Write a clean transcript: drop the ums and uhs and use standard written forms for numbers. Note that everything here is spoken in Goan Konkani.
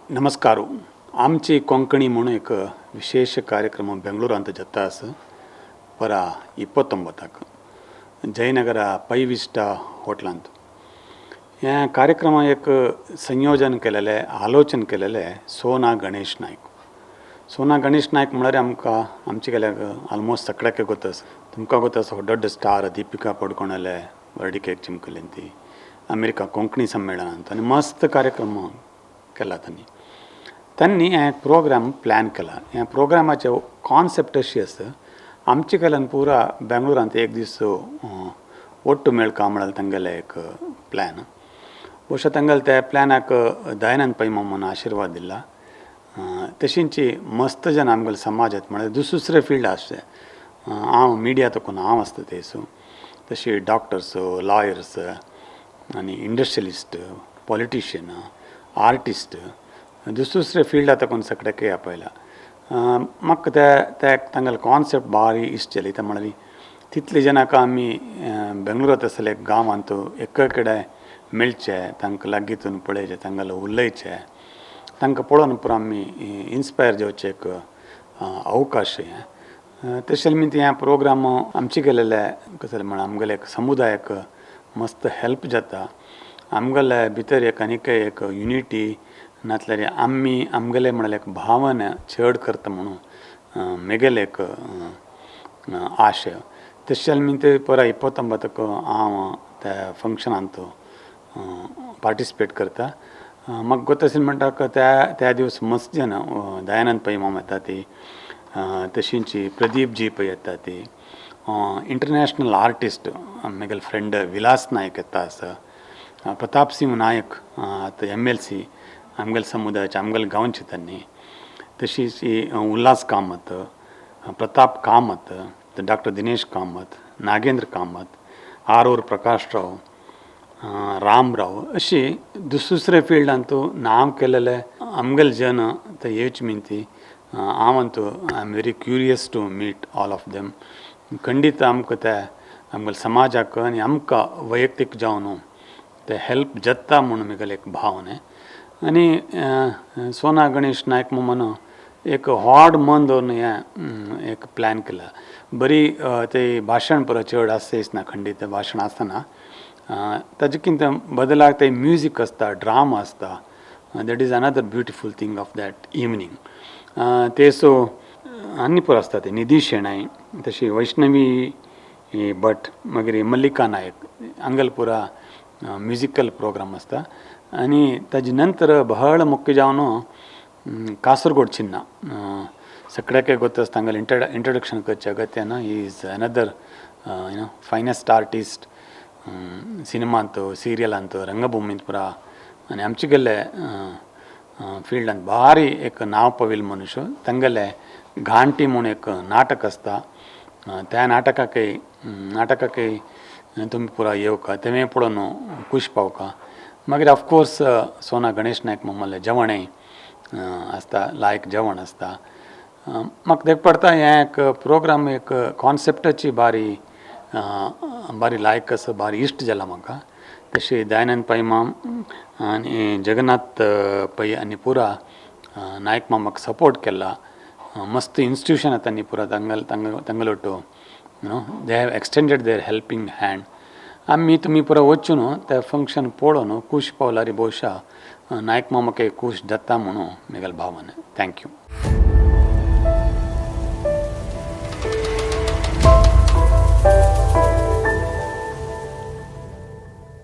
नमस्कार. आमची कोंकणी म्हणून एक विशेष कार्यक्रम बेंगळुरांत जाता आसा परा 29 जयनगर पै विस्टा होटलांत. ह्या कार्यक्रमा एक संयोजन केलेलें, आलोचन केलेलें सोना गणेश नायक. सोना गणेश नायक म्हळ्यार आमकां आमचे गेल्याक ऑलमोस्ट सगळ्याक गोत आसा, तुमकां गोत आसा. दೊಡ್ಡ स्टार दीपिका पडकोणले वर्डिकेक चिमकलें ती अमेरिका कोंकणी संमेळनांत आनी मस्त कार्यक्रम केला तांणी. तांणी हें प्रोग्राम प्लॅन केला. ह्या प्रोग्रामाचे कॉन्सेप्ट अशी आसा, आमचे कडल्यान पुरा बेंगळुरांत एक दीस ಒಟ್ಟು ಮೇಳ್ಕ म्हळ्यार तांगेलें एक प्लॅन. ಬಹುಶಃ तांगेले त्या प्लॅनाक दयानंद पै मामान आशिर्वाद दिला. तशींची मस्त जन आमगेले समाजांत म्हळ्यार दुसरे फिल्ड आसचे, हांव मिडिया तकून हांव आसता तेसू, तशी डॉक्टर्स, लॉयर्स आनी इंडस्ट्रियलिस्ट, पॉलिटिशियन, आर्टिस्ट, दुसरे फिल्डा तकून सगळ्याकय आपयला. म्हाका ते ते तांगेले कॉन्सेप्ट भारी इश्ट जाली. ते म्हळ्यार तितले जनांक आमी बेंगळुरांत आसले गांवांत एक कडेन मेळचे, तांकां लागीं पळयचें, तांगेलें उलयचें, तांकां पळोवन पुरो आमी इन्स्पायर जावचें एक अवकाश हें. तशें न्ही हें प्रोग्राम आमचे केलेले कसलें म्हळ्यार आमगेले एक समुदायाक मस्त हेल्प जाता. आमगेले भितर एक आनीक एक युनिटी नातल्यार आमी आमगेले म्हळ्यार एक भावना चड करता म्हणून म्हगेलें एक आशय. तशें जाल्यार ते परां 29 हांव त्या फंक्शनांत पार्टिसिपेट करता. म्हाका गोत आसा म्हणटा त्या त्या दिवस मस्त जन दयानंद पै मामा येता ती, तशींची प्रदीप जी पै येता ती, इंटरनॅशनल आर्टिस्ट म्हगेले फ्रेंड विलास नायक येता आसा, प्रताप सिंह नायक आतां एमएलसी आमगेले समुदायाचे, आमगेले गांवचे तांणी, तशीच उल्हास कामत, प्रताप कामत, डॉक्टर दिनेश कामत, नागेंद्र कामत, आरूर प्रकाश राव, रामराव, अशी दुसरे फिल्डांत नांव केलेले आमगेले जन ते येवचे मिनती हांव Antu I am very curious to meet all of them. खंडीत आमकां ते आमगेले समाजाक आनी आमकां वैयक्तीक जावन ते हेल्प जाता म्हूण म्हगेलें एक भावना. आनी सोना गणेश नायक मामान एक व्हड मन दवरून हें एक प्लॅन केला. बरी ते भाशण पुरो चड आसता दिसना, खंडीत भाशण आसना. ताजे कितें बदलाक ते म्युजीक आसता, ड्रामा आसता. That is another beautiful thing of that evening. ते सो आनी पुरो आसता ते निधी शेणै, तशी वैष्णवी भट, मागीर मल्लिका नायक हांगेले पुरा म्युजिकल प्रोग्राम आसता. आनी ताजे नंतर बहळ मुख्य जावन कासरगोड चिन्ना सगळ्याकय गोत आसता. तांगेलें इंट्रोडक्शन करचें अगत्य ना. He is another finest artist सिनेमांत, सिरियलांत, रंगभुमींत पुरा आनी आमचे गेल्ले फिल्डांत भारी एक नांव पविल्लो मनुष्य. तांगेलें घांटी म्हूण एक नाटक आसता. त्या नाटकाकय तुमी पुरा येवका, तेंय पळोवन खूश पावका. मागीर ऑफकोर्स सोना गणेश नायक मामालें जेवणय आसता, लायक जेवण आसता. म्हाका देख पडटा हें एक प्रोग्राम एक कॉन्सेप्टाची बारी बारी लायक आसा, बारी इश्ट जाला म्हाका. तशें दयानंद पै माम आनी जगन्नाथ पै आनी पुरा नायक मामाक सपोर्ट केला. मस्त इन्स्टिट्यूशन आतां न्ही पुरा तांगेले तांगेलो they have extended their helping hand. आमी तुमी पुरा वचून तें फंक्शन पळोवन खूश पावल्यार ಬಹುಶಃ नायक मामाक खूश जाता म्हणून म्हगेलें भावना. Thank you.